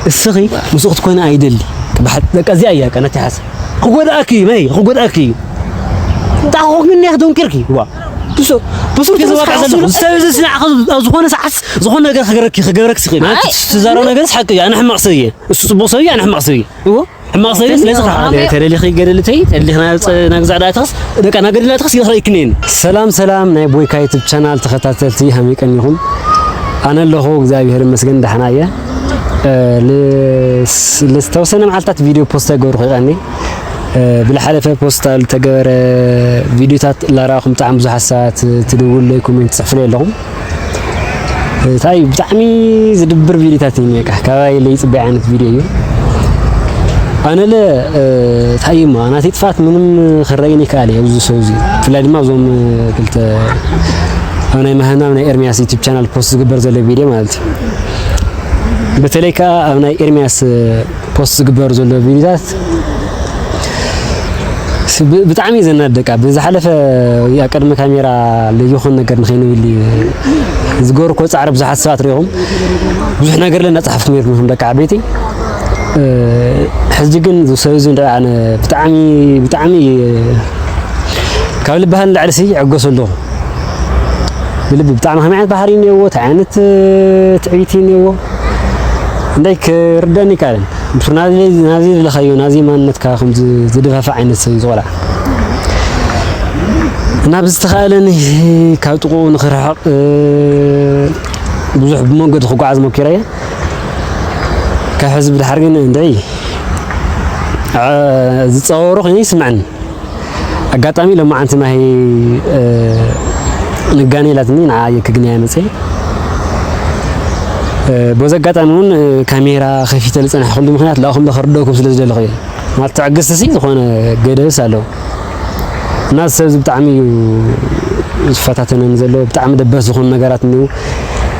እስኺ ምስኡ ክትኮኒ ኣይደሊ። ብሓ-፣ በቃ እዚኣ እያ ቀነቲ ሓሳብ። ክጎድኣኪ እዩ፣ መይ ክጎድኣኪ እዩ። እንታይ ኮንክኒ ኢኺ ደንቂርኪ? ዋ። ብሱ-፣ ብሱ እስኪ ዝዋቃዕ ዘለኹ ሰብ እዚ ስናዕ፣ ኣብ ዝኾነ ሰዓት ዝኾነ ነገር ክገረኪ፣ ክገብረኪ ስኺ። ማለት ኣይ። ትዛረብ ነገርስ ሓቂ እዩ። ኣነ ሕማቕ ሰብ እየ። እሱ ጽቡቕ ሰብ እዩ፣ ኣነ ሕማቕ ሰብ እየ። እዎ። ሕማቕ ሰብ እየ፣ ስለዚ ኣሜን። ተደሊኺ ገደልተይ፣ ተደሊኺ ናብ ጸ-፣ ናብ ገዛእ ደኣትኽስ፣ ደቃ ናብ ገደል ኣትኽስ ይኽረይክኒ እየን። ሰላም፣ ሰላም፣ ናይ ቦይካ ዩቱብ ቻናል ተኸታተልቲ፣ ሃመይ ቀኒኹም? ኣነ ኣለኹ፣ እግዚኣብሔር ይመስገን፣ ደሕና እየ። እ፣ ልስ-፣ ልዝተወሰነ መዓልታት ቪድዮ ፖስት ኣይገበርኩ ይቐኒ። እ፣ ብዝሓለፈ ፖስት ዝተገበረ ቪድዮታት እናረኣኹም ብጣዕሚ ብዙሓት ሰባት ትድውሉለይ፣ ኮሜንት ትጽሕፉለይ ኣለኹም። እንታይ ብጣዕሚ ዝድብር ቪድዮታት እዩ፣ በቃ ካባይ ለይጽበይ ዓይነት ቪድዮ እዩ። ኣነለ፣ እ፣ እንታይ እዩማ፣ ናተይ ጥፋት ምንም ክረኣይን ይከኣል እዩ ኣብዚ ሰው እዚ። ብፍላይ ድማ እዞም፣ እ፣ ክልተ ኣብ ናይ መሃናም ናይ ኤርሚያስ ዩቱብ ቻናል ፖስት ዝግበር ዘሎ ቪድዮ ማለት እዩ። በተለይ ከኣ ኣብ ናይ ኤርሚያስ፣ እ፣ ፖስት ዝግበሩ ዘለዉ ቪድዮታት ስ-፣ ብ-፣ ብጣዕሚ እዩ ዘናድድ። በቃ ብዝሓለፈ ኣብ ቅድሚ ካሜራ ለይኹን ነገር ንኸይንብል እዩ ዝገበርኩዎ ጻዕሪ ብዙሓት ሰባት ርኢኹም። ብዙሕ ነገር ለ እናጸሓፍኩም ነይርኩም ደቂ ዓበይቲ። እ፣ ሕጂ ግን እዚ ሰብ እዚ ንርኢ ኣነ ብጣዕሚ፣ ብጣዕሚ ካብ ልቢ ንላዕሊ ሲ ይዕገሶ ኣለኹ። ብልቢ ብጣዕሚ ከመይ ዓይነት ባህሪ እኒአዎ፣ እንታይ ዓይነት፣ እ፣ ትዕቢት እኒአዎ፣ እንታይ ክርደኣኒ ይከኣልን። ምስ ናዚ፣ ናዚ ዝደለኻዮ፣ ናዚ ማንነትካ ከም ዝ-፣ ዝደፋፍእ ዓይነት ሰብ እዩ ዝቖልዓ። እና ብዝተኻእለኒ ካብ ጥቕኡ ንኽርሕቕ፣ እ፣ ብዙሕ ብመንገዱ ክጓዓዝ ሞኪረ እየ። ካብ ሕዚ ብድሓር ግን እንድዒ፣ እ፣ ዝጸወሮ ኮይኑ ይስምዐኒ። ኣጋጣሚ ሎማዓንቲ ማሂ፣ እ፣ ንጋኔ ኢላትኒ፣ ንዓ እየ ክግንያ መፅየ። እ፣ በዚ ኣጋጣሚ እውን፣ እ፣ ካሜራ ከፊተ ዝፀናሕኩሉ ምኽንያት፣ ላኹም ዶ ከርደእኩም ስለ ዝደለኹ እየ። ማለት ትዕግስቲ ሲ ዝኾነ ገደብስ ኣለዎ። እና እዚ ሰብ እዚ ብጣዕሚ እዩ ዝፈታተነኒ ዘሎ፣ ብጣዕሚ ደበስ ዝኾኑ ነገራት እኒው።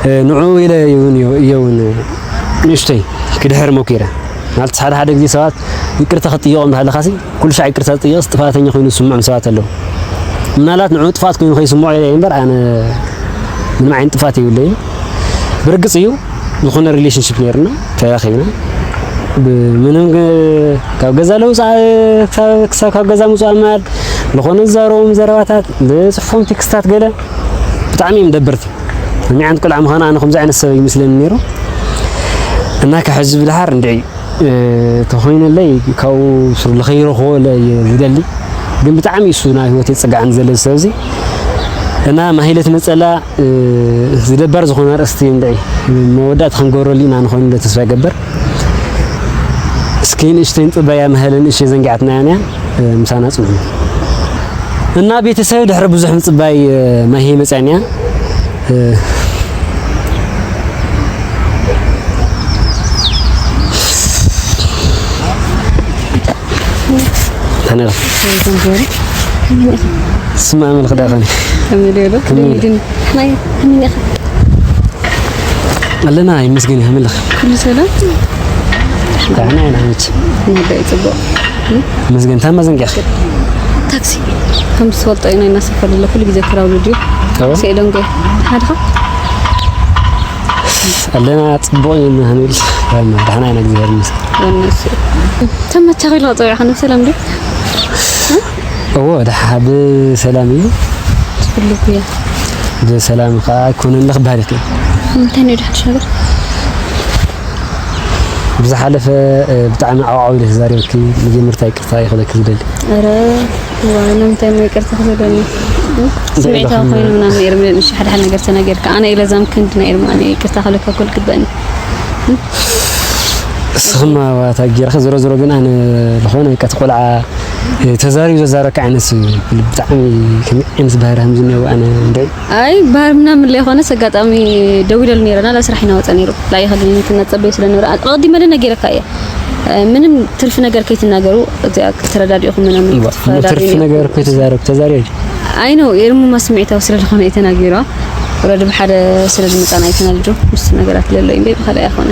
እ፣ ንዕኡ ኢለ እውን እየ እውን ንእሽተይ ክድሕር ሞኪረ። ማለት ሓደ ሓደ ግዜ ሰባት ይቅርታ ክትጥይቆም እንዳሃለኻሲ፣ ኩሉ ሻዕ ይቅርታ ዝጥይቕስ ጥፋተኛ ኮይኑ ዝስምዖም ሰባት ኣለዉ። ምናልባት ንዕኡ ጥፍኣት ኮይኑ ከይስምዖ ኢለ እየ እምበር፣ ኣነ ምንም ዓይነት ጥፍኣት የብለይን። ብርግጽ እዩ፣ ዝኾነ ሪሌሽንሺፕ ነይርና፣ ተራኺብና። ብምንም ገ-፣ ካብ ገዛ ለውፃእ፣ ክሳብ፣ ክሳብ ካብ ገዛ ምውፃእ ማል፣ ዝኾነ ዝዛረቦም ዘረባታት፣ ዝፅሕፎም ቴክስታት ገለ ብጣዕሚ እዮም ደበርቲ። ከመይ ዓይነት ቆልዓ ምዃኑ ኣነ ከምዚ ዓይነት ሰብ ይመስለኒ ነይሩ። እና ካብ ሕዚ ብድሓር እንድዒ እ፣ ተኾይነለይ ካብኡ ስለ ከይረኽቦ ለ-፣ እየ ዝደሊ። ግን ብጣዕሚ እሱ ናብ ህይወተይ ዝጸግዓኒ ዘሎ ሰብ እዚ። እና ማሂ ለትመጸላ፣ እ፣ ዝደባር ዝኾነ ኣርእስቲ እንድዒ መወዳእታ ክንገብረሉ ኢና ንኾይኑ ለ ተስፋ ይገብር። እስኪ ንእሽተይ ንጽበያ፣ መሀለ ንእሽተይ ዘንጊዓትና እያ፣ እ፣ ምሳና ጽንሑ። እና ቤተሰብ ድሕሪ ብዙሕ ምጽባይ፣ እ፣ ማሂ መጽኣኒ እያ። እ፣ ተነር። ስማ መልክ ዳኸኒ። ከመይ ደሎ? ከመይ ደሎ? ከመይ፣ ከመይ ኢኻ? ኣለና ይመስገን፣ ይሃመልኽ። ኩሉ ሰላም? ደህና ኢና፣ መች። መዳይ ጽቡቕ። መስገን፣ ታማ ዘንጊያ። ታክሲ። ከም ትፈልጦ ኢና እናሰፈር ዘሎ ኩሉ ግዜ ክራውድድ እዩ። ኣዎ። ሲኤ ደንጎ። ሓድኻ? ኣለና፣ ጽቡቕ ኢና፣ ሃመል። ደህና ኢና፣ እግዚኣብሔር ይመስገን። ወነሱ። ተመቻኺ ለውጥ ወይ ሓነ ሰላም ዶ? እዎ፣ ደሓ ብሰላም እዩ። ኩሉ ኩያ። ብሰላም ከኣ ኣይኮነን ክበሃል ይኽእል። እንታይ ነው ደሓን ነገር? ብዝሓለፈ፣ እ፣ ብጣዕሚ ዓውዓው ኢለ ተዛሪበኪ፣ መጀመርታ ይቅርታ ይኽለኪ ዝደሊ። ኧረ፣ ዋ፣ ንምንታይ እሞ ይቅርታ ክብለኒ? እንታይ ስምዒታዊ ኢልኩም? ኮይኑ ምናምን ነይሩ፣ ምንም እሺ፣ ሓደ ሓደ ነገር ተናገርካ። ኣነ ኢለ ዛም ክንዲ ናይ ኤርማ፣ ኣነ ይቅርታ ክብለካ እኮ ዝግበእኒ። እስኽማ ዋታ ጌርካ፣ ዞሮ ዞሮ ግን ኣነ ዝኾነ በቃ እቲ ቆልዓ፣ እ፣ ተዛሪቡ ዘዛረካ ዓይነት ሰብ እዩ። ብጣዕሚ ከመይ ዓይነት ባህሪ ከም ዝኒአው ኣነ እንድዒ። ኣይ፣ ባህሪ ምናምን ለይኮነስ ኣጋጣሚ ደዊለሉ ነይረ፣ ናብ ስራሕ ኢና ወፀ ነይሩ። ላይኸልኒ ክናፀበይ ስለ ነበረ፣ ኣቐዲመ ነጊረካ እየ። እ፣ ምንም ትርፊ ነገር ከይትናገሩ፣ እዚኣ ክትረዳድእኹም ምናምን እዋ፣ ክትፈራረዱ ትርፊ ነይሩ። ነገር እኮ ተዛረብ፣ ተዛረብ። ኣይ ነው፣ ኤርሙማ ስምዒታዊ ስለ ዝኾነ እዩ ተናጊሩ። ወረዲ ብሓደ ስለ ዝመጻና ኣይተናድዱ። ምስ ነገራት ለሎ እዩ፣ ብኻልእ ኣይኮነ።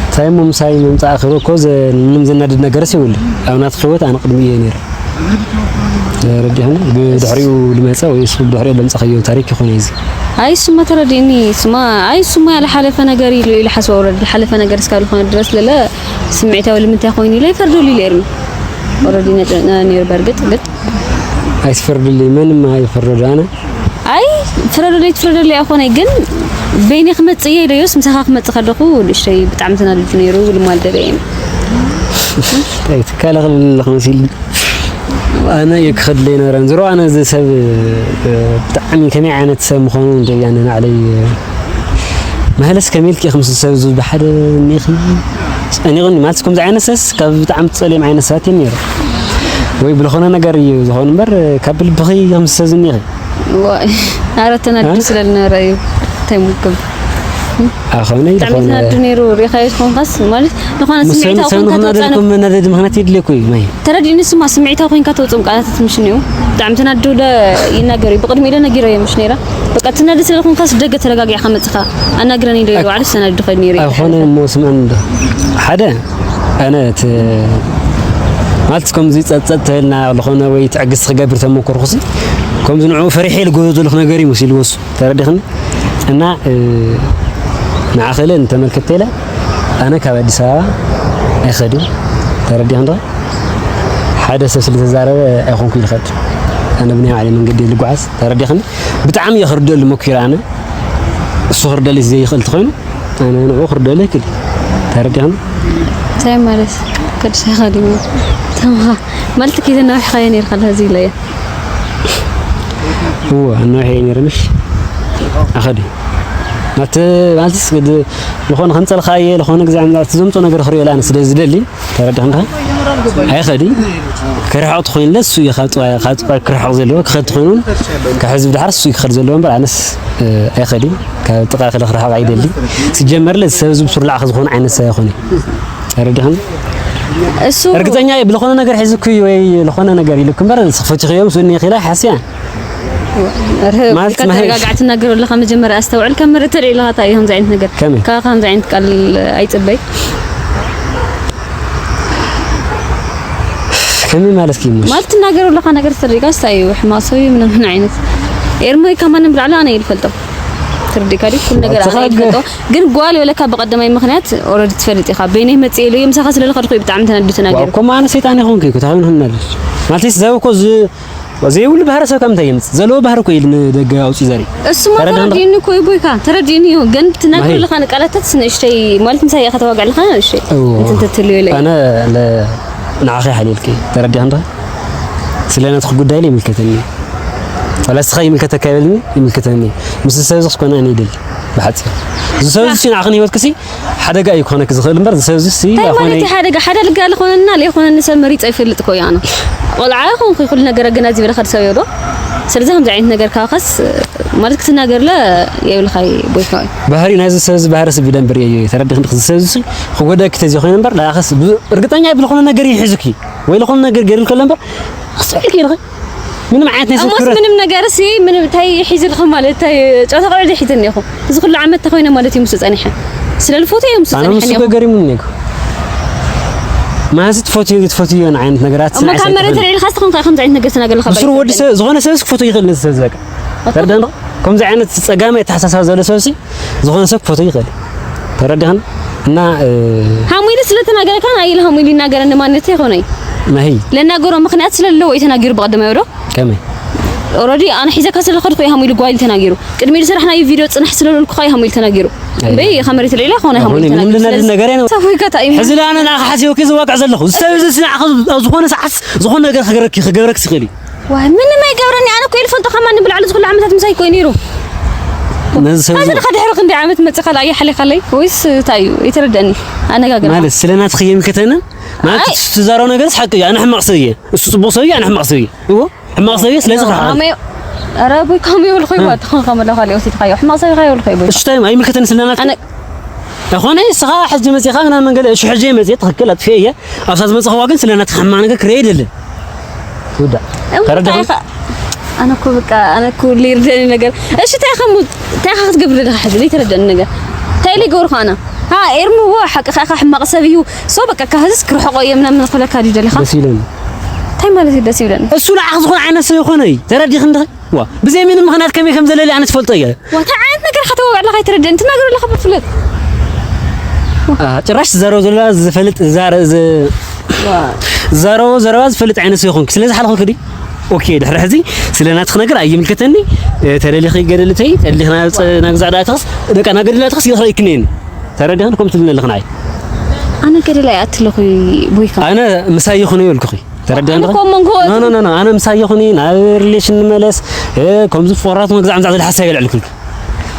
እንታይ እሞ ምሳይ ምምጻእ ክብሎ እኮ ዘ-፣ ምንም ዘናድድ ነገርስ የብሉ። ኣብ ናትክ ህይወት ኣነ ቅድሚ እየ ነይረ። ተረዲእኒ። ብድሕሪኡ ዝመጸ ወይ እሱ ብድሕሪኡ ዘምጻኻዮ ታሪክ ይኾን እዩ እዚ? ኣይ እሱማ ተረዲእኒ። እሱማ ኣይ እሱማ ያለ ሓለፈ ነገር ኢሉ ኢሉ ሓስባ ወረድ ሓለፈ ነገር እስካብ ዝኾነ ድረስ ለለ ስምዒታዊ ልምንታይ ኮይኑ ኢለ ይፈርደሉ ኢለ ኤርሚ። ኦረዲ ነይሩ በርግጥ ግን ኣይትፈርድልይ፣ መንም ኣይፈረዶ። ኣነ ኣይ ፍረደለይ ትፍረደለይ ኣይኮነይ ግን በይኒ ክመጽእ እየ ኢለዮስ ምሳኻ ክመጽእ ከለኹ ንእሽተይ ብጣዕሚ ተናዲዱ ነይሩ ልማል ደበ እየ። እንታይ ትከላኸል ኣለኻ መሲልኒ። ኣነ እየ ክኸድለይ ነበረ። ዝሮ ኣነ እዚ ሰብ፣ እ፣ ብጣዕሚ ከመይ ዓይነት ሰብ ምዃኑ እንደ ኣነ ናዕለይ፣ እ፣ መህለስ ከመይ ኢልኪ ኢኺ ምስ ሰብ እዚ ብሓደ እኒኺ? ጸኒቑኒ ማለት ከምዚ ዓይነት ሰብስ ካብ ብጣዕሚ ትጸልዮም ዓይነት ሰባት እዮም ነይሩ። ወይ ብልኾነ ነገር እዩ ዝኾኑ እምበር ካብ ብልብኺ ከም ሰብ ዝኒኺ። ዋይ፣ ኣረ ተናዱ እ? ስለ ዝነበረ እዩ። እንታይ ምክብ? ኣኾነ ብጣዕሚ ይኾነ ተናዱ ነይሩ። ሪኻዮ ትኾንካስ ማለት ዝኾነ ምስ ሰብ ስምዒታዊ ሰብ ኮይንካ ንኽናደድ ተወጻነ እኮ መናደዲ ምኽንያት የድልየኩ እዩ ማይ። ተረዲእኒ። ስማ ስምዒታዊ ኮይንካ ተውፅም ቃላታት ምሽ እኒኦ። ብጣዕሚ ተናዱ ደ ይናገር እዩ። ብቕድሚ ኢለ ነጊረ እየ ምሽ ነይራ። በቃ ትናደድ ስለ ዝኾንካስ ደገ ተረጋጊዕካ መፅኻ ኣናግረኒ ኢለ እዩ ባዕሉ ተናዱ ኸይድ ነይሩ እዩ። ኣይኾነ እሞ ስምዐኒ እንዶ ሓደ ኣነ እቲ ማለት ከምዚ ጸጥ ጸጥ ተበልና ዝኾነ ወይ ትዕግስቲ ክገብር ተመኮርኩሲ ከምዚ ንዕኡ ፈሪሐ ኢሉ ጎዞ ዘለኹ ነገር እዩ መሲልዎ እሱ። ተረዲኽኒ? እና፣ እ፣ ንዓኸለ እንተመልከት ኢለ ኣነ ካብ ኣዲስ ኣበባ ኣይኸድን። ተረዲኽኒ ዶ? ሓደ ሰብ ስለ ተዛረበ ኣይኮንኩ ይኸድ። ኣነ ብናይ ባዕለይ መንገዲ ልጓዓዝ። ተረዲኽኒ? ብጣዕሚ እየ ክርደሉ መኪረ ኣነ። እሱ ክርደለይ ዘይኽእል ተኾይኑ ኣነ ንዕኡ ክርደሉ ይክእል። ተረዲኽኒ? እንታይ ማለት? ቅዱስ ኣይኸድን እዩ። ተምኻ ማለት ከይተናውሕኻዮ ነይርካ፣ ለዚ ኢለ እየ። እዎ፣ ኣናውሒ እየ ነይረ፣ ምሽ? ኣኸዲ። ናት-፣ ማለትስ፣ ግድ-፣ ዝኾነ ከምጸልኻየ፣ ዝኾነ ግዜ ኣምላኽ ዘምጾ ነገር ክርእዮ ኢለ ኣነ ስለ ዝደሊ፣ ተረዲኽኒ ዲኻ? ኣይኸዲ። ክርሕቕ ተኾይኑለ፣ እሱ እዩ ካብ ጥቓ-፣ ካብ ጥቓ ክርሕቕ ዘለዎ፣ ክኸድ ተኾይኑ፣ ካብ ህዝቢ ድሓር እሱ እዩ ክኸድ ዘለዎ እምበር፣ ኣነስ፣ እ፣ ኣይኸዲ። ካብ ጥቓ ክለ ክርሕቕ ኣይደሊ። ሲጀመርለ፣ ሰብ እዚ ብሱር ላዕኺ ዝኾነ ዓይነት ሰብ ኣይኮነ። ተረዲኽኒ? እሱ እርግጠኛ እየ ብልኾነ ነገር ሒዝኩ እዩ ወይ ልኾነ ነገር ኢልኩ እምበር፣ ንስኺ ፈቲኽዮ ምስ እኒ ኺላ ሓስያ። ርህ-፣ ማለት ኢልካ ማህ-፣ ተረጋጋዕ ትናገር ኣለኻ። መጀመርያ ኣስተውዕል። ከም መሬት ተልዒልኻ እንታይ እዩ ከምዚ ዓይነት ነገር? ከመይ? ካብ ከምዚ ዓይነት ቃል ኣይጽበይ። ከመይ ማለት እዩ? ማለት ትናገር ኣለኻ ነገር ተሪጋ እንታይ እዩ? ሕማቕ ሰብ እዩ ምናምን ዓይነት። ኤርሞይ ካብ ማንም ብላዕሊ ኣነ እየ ዝፈልጦ። ትርዲካ ድዩ? ኩሉ ነገር ኣነ እየ ዝፈልጦ። ግን ጓል የብለካ ብቐደማይ ምኽንያት ኦረዲ ትፈልጥ ኢኻ። በይነይ መጽእ ኢሉ እዩ ምሳኻ ስለ ዝኸድኩ እዩ ብጣዕሚ ተናዲዱ ተናጊሩ። ዋው፣ እኮ ኣነ ሰይጣን ይኹንኩ እኮ፣ እንታይ ኮይኑ ህናል? ማለትስ ዘብ እኮ ዝ-፣ ዘይብሉ ባህሪ ሰብ ካብ ምንታይ የምጽእ? ዘለዎ ባህሪ እኮ ኢሉ ንደገ ኣውጺኡ ዘርኢ። እሱማ ተረዳህ እንዶ? ተረዲእኒ እኮ እዩ ቦይካ፣ ተረዲእኒ እዩ። ግን ትናገር ማሂ። ኣለኻ ንቃላታት ንእሽተይ ማለት ምሳይ ኢኻ ተዋግዕ ኣለኻ ንእሽተይ። እዎ። እንትን ትትልዮ ኢለ። ኣነ ለ-፣ ንዓኺ ሓሊልኪ፣ ተረዲእኻ እንዶ? ስለ ናትኪ ጉዳይ ኢለ ይምልከተኒ። ዋላ ንስኻ ይምልከተካ ይበልኒ፣ ይምልከተኒ። ምስ ሰብ ዝኽስ ኮነ ኣነ ይደሊ፣ ብሓጺር። እዚ ሰብ እዚ ንዓኺ ንህይወትኪ ሲ ሓደጋ እዩ ክኾነኪ ዝኽእል እምበር፣ እዚ ሰብ እዚ ሲ እንታይ ኣይኮነ ማለት እዩ ሓደጋ? ሓደ ልጋሊ ኾነና ለይኾነኒ ሰብ መሪጸ ይፈልጥ እኮ እዩ ኣነ። ቆልዓ ይኹን ኩሉ ነገር ኣገናዚበ ዝኸድ ሰብ እዮ ዶ? ስለዚ ከምዚ ዓይነት ነገር ካባኻስ ማለት ክትናገርለ የብልኻይ ቦይካ እዩ። ባህሪ ናይዚ ሰብ እዚ ባህሪ ሲ ብደንብ ርእየዮ እዩ። ተረዲእኺ እንዲ እዚ ሰብ እዚ ሲ ክጎድኣኪ ተዘይኮይኑ እምበር፣ ንዓኺስ ብ-፣ እርግጠኛ እየ ብልኾነ ነገር እዩ ሒዙኪ። ወይ ልኾነ ነገር ገይሩልኪ ኣሎ እምበር፣ ክስዕልኪ ኢልኺ። ምንም ዓይነት ናይ ሰብ እሞስ ክብረት ምንም ነገር ሲ ምንም እንታይ ሒዝልኺ ማለት እንታይ ጨዋታ ቆልዑ ዶ ሒዘኒ ኢኹ? እዚ ኩሉ ዓመት ተኾይነ ማለት እዩ ምስ ጸኒሐ። ስለ ልፎቶ እዮም ምስ ኣነ ጸኒሐ ምስ እኮ ገሪሙኒ እኮ። ማዚ ትፈትዮ ትፈትዮ ዓይነት ነገራት እሞ ስናይ ካብ መሬት ሰይጣን። ርኢልካ ስትኾን ከምዚ ዓይነት ነገር ትናገር ኣለኻ ብስሩ ባይ ወዲ ሰብ፣ ዝኾነ ሰብ ክፈትዮ ይኽእል ነዚ ሰብ እዚ በቃ። ተረዳእኒ ዶ? ከምዚ ዓይነት ጸጋማይ ኣተሓሳስባ ዘሎ ሰብ ሲ ዝኾነ ሰብ ክፈትዮ ይኽእል። ተረዲኽኒ? እና፣ እ፣ ሃሙ ኢሉ ስለ ተናገረካ፣ ናይ ኢሉ ሃሙ ኢሉ ይናገረኒ ማንነት ይኾነይ። ናሂ። ለናገሮ ምኽንያት ስለ ዘለዎ እዩ ተናጊሩ ብቐደማይ ወዶ። ከመይ? ኦረዲ ኣነ ሒዘካ ስለ ከድኩ እዩ ሃሙ ኢሉ ጓይል ተናጊሩ። ቅድሚ ኢሉ ስራሕ ናይ ቪድዮ ጽንሕ ስለ ልኩኻ እዩ ሃሙ ኢሉ ተናጊሩ። ኣይ። እምበይ ካብ መሬት ልዒላ ኾነ ሃሙ ኢሉ ኣይኮነ፣ ምንም ተናጊሩ። ልናደድ ስለዚ ነገር የለን። ሰፉ ይካ እንታይ እዩ? ሕዚ ለኣነ ንዓኻ ሓሲበኪ ዝዋቅዕ ዘለኹ። ዝሰብ እዚ ንዓኻ ኣብ ዝኾነ ሰዓት ዝኾነ ነገር ክገረኪ፣ ክገብረኪ ዝኽእል እዩ። ዋይ፣ ምንም ኣይገብረኒ። ኣነ እኮ ኢሉ ፈልጦ ከማን ብላዕሊ ዝኹሉ ዓመታት ምሳይ እኮ እዩ ነይሩ። ነዚ ሰብ እዚ እዚ ኸ ድሕሪ ክንደይ ዓመት መጽእ ካልእ ኣየሓሊኻለይ? ወይስ እንታይ እዩ? ኣይተረድኣኒ። ኣነጋግርኻ። ማለት ስለ ናትኺ ይምልከተኒ? ማለት ኣይ። እሱ ትዛረቦ ነገርስ ሓቂ እዩ። ኣነ ሕማቕ ሰብ እየ። እሱ ጽቡቕ ሰብ እዩ፣ ኣነ ሕማቕ ሰብ እየ። እዎ፣ ሕማቕ ሰብ እየ፣ ስለዚ ክሓ-፣ ከመይ-፣ ኧረ ቦይ፣ ከመይ ይብልኩ እ። ይዋ፣ ትኾን ከመላ ካልእ ወሲድካዮ። ሕማቕ ሰብ ኢኻ ይብልኩ ይቦይ። እሺ፣ እንታይ ኣይምልከተኒ ስለ ናትኪ? ኣነ ኣይኾነ፣ ንስኻ ሕጂ መጺኻ ምናምን ገለ፣ እሺ፣ ሕጂ መጺእ ትኽክል ኣጥፊኤ እየ። ኣብሳ ዝመጽእኽዋ ግን ስለ ናትኪ ሕማቕ ነገር ክርኢ ኣይደልን። ውዳእ። እሞ ተረዳኹም? እንታይ ኢኻ? ኣነ እኮ በቃ፣ ኣነ እኮ ሊርደኒ ነገር። እሺ፣ እንታይ ኢኻ ሞ-፣ እንታይ ኢኻ ክትገብር ደለኻ ሕጂ? ዘይተረደኒ ነገር። እንታይ ኢለ ይገብርካ ኣነ? ሃ፣ ኤርሚ፣ እዎ፣ ሓቅኻ ኢኻ፣ ሕማቕ ሰብ እዩ። ሶ፣ በቃ፣ ካህዝስ ክርሕቆ እየ ምናምን ክብለካ ድዩ ደሊኻ? ደስ ኢሉኒ። እንታይ ማለት እዩ ደስ ይብለኒ? እሱ ንዓኽ ዝኾነ ዓይነት ሰብ ይኾነ እዩ። ተረዲኽኒ ዲኺ? ዋ፣ ብዘይ ምንም ምኽንያት ከመይ ከም ዘለሊ ኣነ ትፈልጦ እየ። ዋ፣ እንታይ ዓይነት ነገር ኢኻ ተዋግዕ ኣለኻ ኣይትረድእን። ትናገር ኣለኻ ብፍሉጥ። ዋ። አ፣ ጭራሽ ትዛረቦ ዘለዋ ዝፈልጥ፣ ዝዛረ-፣ ዝ-፣ ዋ። ዝዛረቦ ዘረባ ዝፈልጥ ዓይነት ሰብ ይኾንኩ። ስለዚ ሓልኹ ክዲ? ኦኬ፣ ድሕሪ ሕዚ ስለ ናትኽ ነገር ኣይምልከተኒ። እ፣ ተደሊኺ ገደልተይ፣ ተደሊኺ ናብ ጸ-፣ ናብ ግዛዕ ዳእተኽስ፣ ደቃ ናብ ገደል ዳእተኽስ ይኽረይክኒ እየኒ። ተረዲኽን ከምኡ ትብልኒ ኣለኽን ኣይ? ኣነ ገደል ኣይኣትለኹ ቦይካ። ኣነ ምሳይ ይኹን ይበልኩኺ። ተረዲኽን ኣነ ዲኺ? እኮ መንጎ ኖ፣ ኖ፣ ኖ፣ ኖ፣ ኣነ ምሳይ ይኹን ናብ ሪሌሽን ንመለስ፣ እ፣ ከምዚ ፍቕራት መግዛዕ ምዛዕ ዝብል ሓሳብ የልዕልኩልኪ።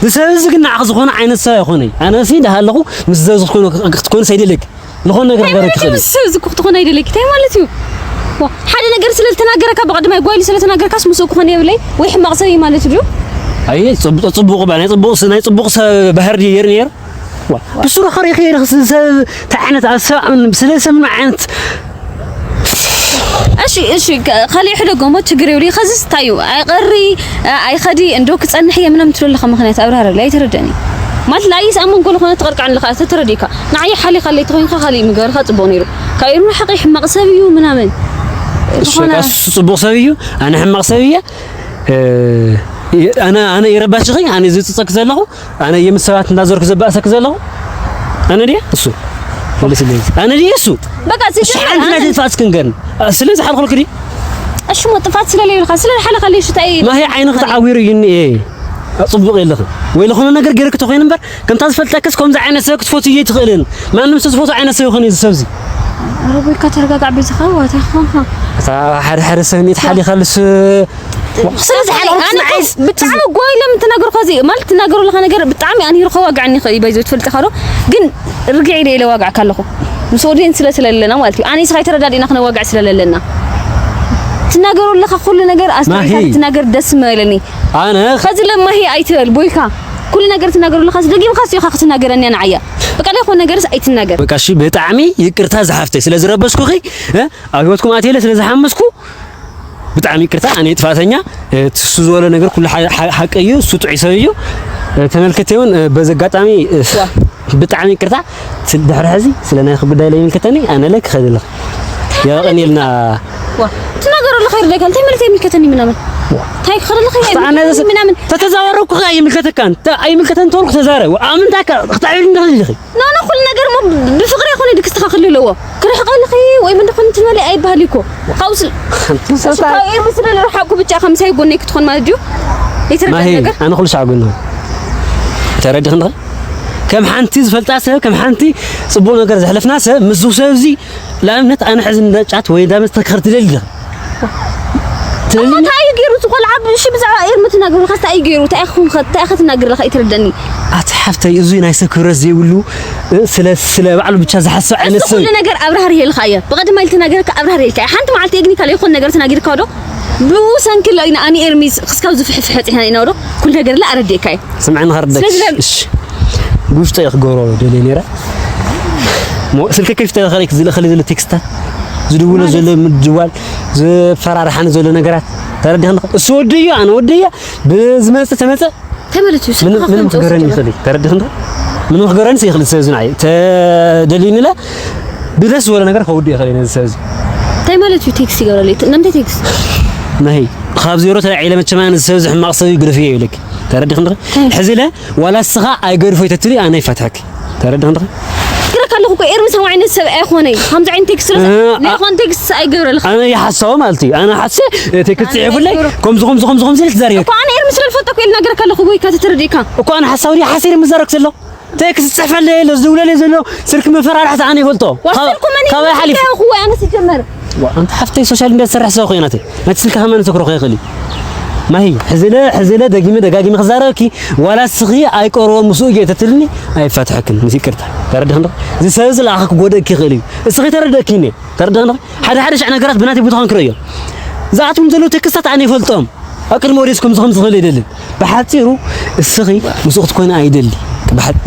ዝሰብ እዚ ግን ንዓኺ ዝኾነ ዓይነት ሰብ ኣይኾነይ። ኣነ ሲ ደሃለኹ ምስ ዘብዚ ክትኮኑ፣ ክትኮኑ ሰይደለኪ። ዝኾነ ነገር ናይ ክገርክ ማለት ይኽእል እዩ። ምስ ሰብ እዚ ክትኾን ኣይደለኪ። እንታይ ማለት እዩ? ዋ፣ ሓደ ነገር ስለ ዝተናገረካ ብቐደማይ ጓይሉ ስለ ተናገርካስ ምስኡ ክኾን የብለይ ወይ ሕማቕ ሰብ እዩ ማለት ድዩ? ኣየ፣ ጽቡቕ፣ ጽቡቕ ባ-፣ ናይ ጽቡቕ ስ-፣ ናይ ጽቡቕ ሰብ ባህሪ ድዩ ነይሩ ነይሩ? ዋ፣ ብስሩ ኸሪኺ ኢልክ ስ-፣ ሰብ እንታይ ዓይነት ኣብ ሰብ ኣምን-፣ ስለ ሰብ ምን ዓይነት እሺ፣ እሺ፣ ከ-፣ ካልእ ሕደጎ እሞ ችግር የብሉ። ከዚስ እንታይ እዩ? ኣይቐሪ፣ ኣ-፣ ኣይኸዲ፣ እንዶ ክጸንሕ እየ ምናምን ትብሎ ኣለኻ ምኽንያት ኣብራህረለይ ኣይተረደእኒ። ማለት ንኣይስ ኣብ መንጎ ዝኾነ ትቐርቃዕ ኣለኻ፣ ተተረዲእካ። ንዓይ ሓሊኻለይ ተኾይንካ ካልእ ምግበርካ ጽቡቕ ነይሩ። ካብ ኤርሚ ሓቂ ሕማቕ ሰብ እዩ ምናምን። እሺ፣ ዝኾነ በቃ እሱ ጽቡቕ ሰብ እዩ፣ ኣነ ሕማቕ ሰብ እየ። እ፣ ኣነ፣ ኣነ ይረባሽኺ፣ ኣነ ዝጽጸክ ዘለኹ፣ ኣነ የምሰባት እንዳዞርክ ዘባእሰክ ዘለኹ፣ ኣነ ድየ እሱ? መልስልኝ። ኣነ ድየ እሱ? በቃ እሺ፣ ሲጀመር ሓንቲ ናይ ኣነ ጥፋት እስኪ ንገርኒ። ስለዚ ሓልኹልክ ድዩ? እሺ፣ ሞ ጥፋት ስለለይብልካ፣ ስለ ዝሓለኻለይ ሽታይ ማሂ ዓይንኺ ተዓዊሩ እዩ እኒኤ። ጽቡቕ የለኽን። ወይ ዝኾነ ነገር ገይርክ ተኾይኑ እምበር፣ ከምታ ዝፈልጠክስ ከምዚ ዓይነት ሰብ ክትፈትዩ ኣይትኽእልን። ማንም ሰብ ዝፈትዎ ዓይነት ሰብ ይኾን እዩ እዚ ሰብ እዚ። ኧረ ቦይካ ተረጋጋዕ፣ በዚኻ ዋታ፣ ሃ፣ ሃ። እታ ሓደ ሓደ ሰብ እኒኤ ተሓሊኻልስ ስለዚ ኣነ እኮ ብጣዕሚ ጓይ ለምን ትናገር ኸዚ ማለት ትናገሩ ለኻ ነገር ብጣዕሚ ኣንሂሩ ከዋግዐኒ ይኽእል እዩ ባይዞ ትፈልጥኻ ዶ ግን ርግዕ ኢለ ኢለ ዋግዐካ ኣለኹ ምስ ኦዲየንስ ስለ ስለለና ማለት እዩ ኣነ ስኻይ ተረዳዲእና ክነዋግዕ ስለለለና ትናገሩ ለኻ ኩሉ ነገር ኣስተካክል ትናገር ደስ መለኒ ኣነ ኸዚ ለማሂ ኣይትበል ቦይካ ኩሉ ነገር ትናገሩ ለኻ ደጊምካ ሲኻ ክትናገረኒ ኣነ ዓያ በቃ ለኹን ነገርስ ኣይትናገር በቃ እሺ ብጣዕሚ ይቅርታ ዝሓፍተይ ስለ ዝረበሽኩኺ ኣብ ህይወትኩም ኣትየለ ስለ ዝሓመስኩ ብጣዕሚ ይቅርታ ኣነ ጥፋተኛ እሱ ዝበሎ ነገር ኩሉ ሓቂ እዩ እሱ ጥዑይ ሰብ እዩ ተመልከተ እውን በዚ ኣጋጣሚ ብጣዕሚ ይቅርታ ድሕሪ ሕዚ ስለ ናይ ጉዳይ ላይ ይምልከተኒ ኣነ ለክ ከደለክ የቀኒልና ትናገሩ ለኸ ይርደካ እንታይ ማለት ይምልከተኒ ምናምን እንታይ ከደለክ ምናምን ተተዛወረኩ ይምልከተካን ኣይምልከተን ተወልኩ ተዛረብ ኣምንታካ ክታዕብል እንደኸልልኺ ኖ ኖ ኩሉ ነገር ሞ ብፍቅሪ ይኹን ኢሉ ክስተኻኸል ኣለዎ። ክርሕቀልኺ ወይ ምን ድኹን ትበሊ ኣይባህል እኮ። ካብስ ካብ ኤርሚ ስለ ዝረሓቅኩ ብቻ ከምሳይ ጎነይ ክትኾን ማለት ድዩ? ይትረዳ ነገር ኣነ ኩሉ ሻዕ ጎና ተረድኽ እንደ ከም ሓንቲ ዝፈልጣ ሰብ ከም ሓንቲ ጽቡቕ ነገር ዘሕለፍና ሰብ ምስ ዝውሰብ እዚ ለኣብነት ኣነ ሕዚ እንዳጫት ወይ እንዳመስተክር ትደሊ እንታይ እዩ ገይሩ እቲ ቆልዓ ብሺ ብዛዕባ ኤርሚ ትናገሩ ኸስታ እዩ ገይሩ እንታይ ኹን እንታይ ኸ ትናገር ለኻ ይትረደኒ ኣቲ ሓፍተይ እዚ ናይ ሰብ ክብረት ዘይብሉ ስለ ስለ ባዕሉ ብቻ ዝሓስብ ዓይነት ሰብ ኩሉ ነገር ኣብራህር ይልካ እየ ብቐደም ኣይል ተናገርካ ኣብራህር ይልካ ሓንቲ መዓልቲ ኤግኒካል ይኹን ነገር ተናጊርካ ዶ ብሰንኪ ሎ ኢና ኣኒ ኤርሚ ክስካብ ዝፍሕፍሐ ፂሕና ኢና ዶ ኩሉ ነገር ላ ኣረዲእካ እዩ ስምዕኒ ኸርደክ እሺ ብውሽጠ እየ ክገብሮ ደልየ ነይረ ስልኪ ከፊተ ኸሪክ ዝልእኸሊ ዘሎ ቴክስታት ዝድውሎ ዘሎ ምድዋል ዝፈራርሓኒ ዘሎ ነገራት ተረዲኽኒ እሱ ወዲ እዩ ኣነ ወዲ እያ ብዝመፅእ ተመፀ ተመለሱ ምንም ክገረኒ ይኽእል ተረዲኽኒ ምንም ክገረኒ ይኽእል ሰብ ዝናይ ተደሊኒ ለ ብደስ ዝበሎ ነገር ከውዲ ይኽእል ነዚ ሰብ እዚ እንታይ ማለት እዩ ቴክስት ይገብረለይ ነምተ ቴክስት ናይ ካብ ዜሮ ተላዒለ መቸማ ነዚ ሰብ እዚ ሕማቕ ሰብ ግደፍዮ ይብለክ ተረዲኽኒ ሕዚ ለ ዋላ እስኻ ኣይገድፎ ይተትሪ ኣነ ይፈትሐክ ተረድኽ እንተ ግረካ ኣለኹ እኮ ኤርሚ ሰው ዓይነት ሰብ ኣይኾነይ ከምዚ ዓይነት ቴክስት ስለሰ ናይ ኮንቴክስት ኣይገብረልካ ኣነ ይሓሳው ማለት እዩ ኣነ ሓሰ ቴክስት ጽሒፉለይ ከምዚ ከምዚ ከምዚ ከምዚ ልትዛርዮ እኮ ኣነ ኤርሚ ስለ ዝፈልጠ እኮ ኢልና ግረካ ኣለኹ ወይ ካተ ተረዲእካ እኮ ኣነ ሓሳው ዲ ሓሰ ኤርሚ ዘረክ ዘሎ ቴክስት ጽሕፈለይ ዘሎ ዝውለለይ ዘሎ ስልክ መፈራርሕቲ ኣነ ይፈልጦ ካባይ ሓሊፉ ኣነ ሲጀመር ኣንቲ ሓፍተይ ሶሻል ሚድያ ትሰርሕ ሰብ ኮይናት ነቲ ስልኪ ከመን ተክሮ ከይኽእል እዩ ማሂ ሕዝለ ሕዝለ ደጊመ ደጋጊመ ክዛረበኪ ዋላ እስኺ ኣይቀርቦ ምስኡ እየ ተትልኒ ኣይፋትሐክን ምስ ይቅርታ ተረድኽ እንዶ እዚ ሰብ እዚ ለኣኸ ክጎደእኪ ይኽእል እዩ እስኺ ተረደእኪ እኔ ተረድኽ እንዶ ሓደ ሓደ ሻዕ ነገራት ብናተይ ቦታ ክንክረዮ ዝኣትዎም ዘለዉ ቴክስታት ኣነ ይፈልጦም ኣብ ቅድሚ ኦዲየንስ ከምዚ ከምዚ ክብል ኣይደልን። ብሓጺሩ እስኺ ምስኡ ክትኮኒ ኣይደሊ።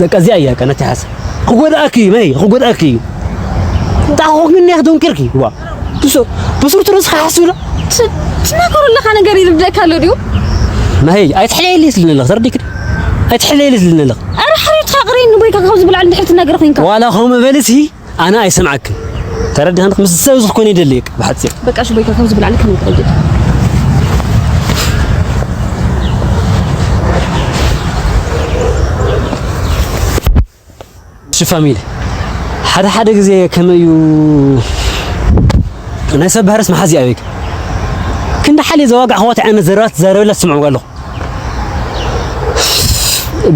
በቃ እዚኣ እያ በቃ ነቲ ሓሳብ። ክጎድኣኪ እዩ መይ ክጎድኣኪ እዩ። ጣኹ ግን ያኽ ዶንኪርኪ ዋ። ብሱ ብሱ ትሩስ ሓስብሎ። ትናገሩ ኣለኻ ነገር ይርደካ ኣሎ ድዩ? ማይ ኣይትሕለየሊ ስልኒ ኣለኽ ተረዲክ። ኣይትሕለየሊ ስልኒ ኣለኽ። ኣረ ሓሪት ሓቅሪ ንቦይ ካብ ዝብላዕ እንድሕር ትናገር ኮይንካ። ዋላ ኸም በልሲ ኣነ ኣይሰምዓክን ተረዲኻኒ? ምስ ሰብ እዚ ክኾን ይደሊ፣ በቃ፣ ብሓጺር። በቃ፣ እሺ፣ ጎይታ፣ ከም ዝብል ኣለ፣ ከም ይቀይድ። እሺ፣ ፋሚሊ፣ ሓደ ሓደ ግዜ ከመይ እዩ ናይ ሰብ ባህርስ መሓዚ ኣበይክ? ክንዲ ሓልየ ዘዋግዕ ክወት ዓይነት ዘረባት ትዛረበላ ትስምዕዋ ኣለኹ።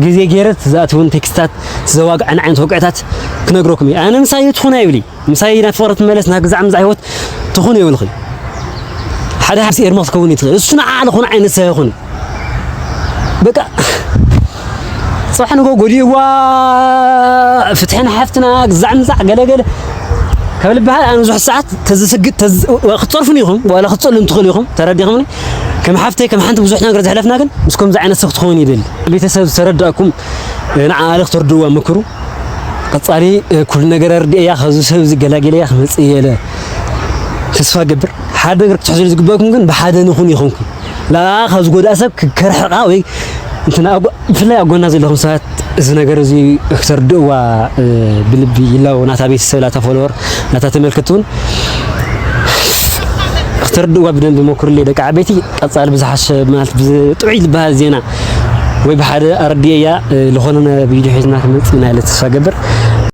ግዜ ገይረ ዝኣትውን ቴክስታት፣ ዘዋግዐን ዓይነት ወግዕታት ክነግረኩም እየ። ኣነ ምሳይ ትኹን ኣይብሊ። ምሳይ ናብ ፍቕሪ ትመለስ፣ ናብ ግዛዕ ምዛዕ ህይወት ትኹን የብልኺ። ሓደ ምስ ኤርማ ክትከውን እዩ ትኽእል። እሱ ንዓ ዝኾነ ዓይነት ሰብ ይኹን። በቃ፣ ጽባሕ ንጎ ጎዲእዋ፣ ፍትሒ ንሓፍትና፣ ግዛዕ ምዛዕ፣ ገለ ገለ ካብ ልበሃል፣ ኣነ ብዙሕ ሰዓት ተዝስግድ፣ ተዝ-፣ ክትጸርፉን ኢኹም፣ ዋላ ክትጸሉን ትኽእሉ ኢኹም፣ ተረዲኹምኒ? ከም ሓፍተይ፣ ከም ሓንቲ ብዙሕ ነገር ዘሕለፍና ግን፣ ምስ ከምዚ ዓይነት ሰብ ክትኸውን ይደሊ። ቤተሰብ ዝተረዳእኩም፣ ንዓ ኣለ ክትርድእዋ ምክሩ። ቀጻሊ፣ እ፣ ኩሉ ነገር ኣርድእያ፣ ካብዚ ሰብ እዚ ገላጊለያ ክመጽእ እየ ኢለ ተስፋ ገብር። ሓደ ነገር ክትሕዝሉ ዝግበእኩም ግን ብሓደ ንኹን ይኹንኩም። ላ ካብ ዝጎድኣ ሰብ ክ-፣ ከርሕቓ ወይ እንትና ኣጎ-፣ ብፍላይ ኣብ ጎና ዘለኹም ሰባት እዚ ነገር እዚ ክተርድእዋ፣ እ፣ ብልቢ ይላቦ። ናታ ቤተሰብ፣ ናታ ፎሎወር፣ ናታ ተመልከትቲ እውን ክተርድእዋ ብደንቢ ሞክሩለይ ደቂ ዓበይቲ። ቀጻሊ ብዝሓሸ ማለት ብጥዑይ ዝበሃል ዜና ወይ ብሓደ ኣረድእያ፣ እ፣ ዝኾነ ነ-፣ ቪድዮ ሒዝና ክመጽእ ኢና ኢለ ተስፋ ገብር።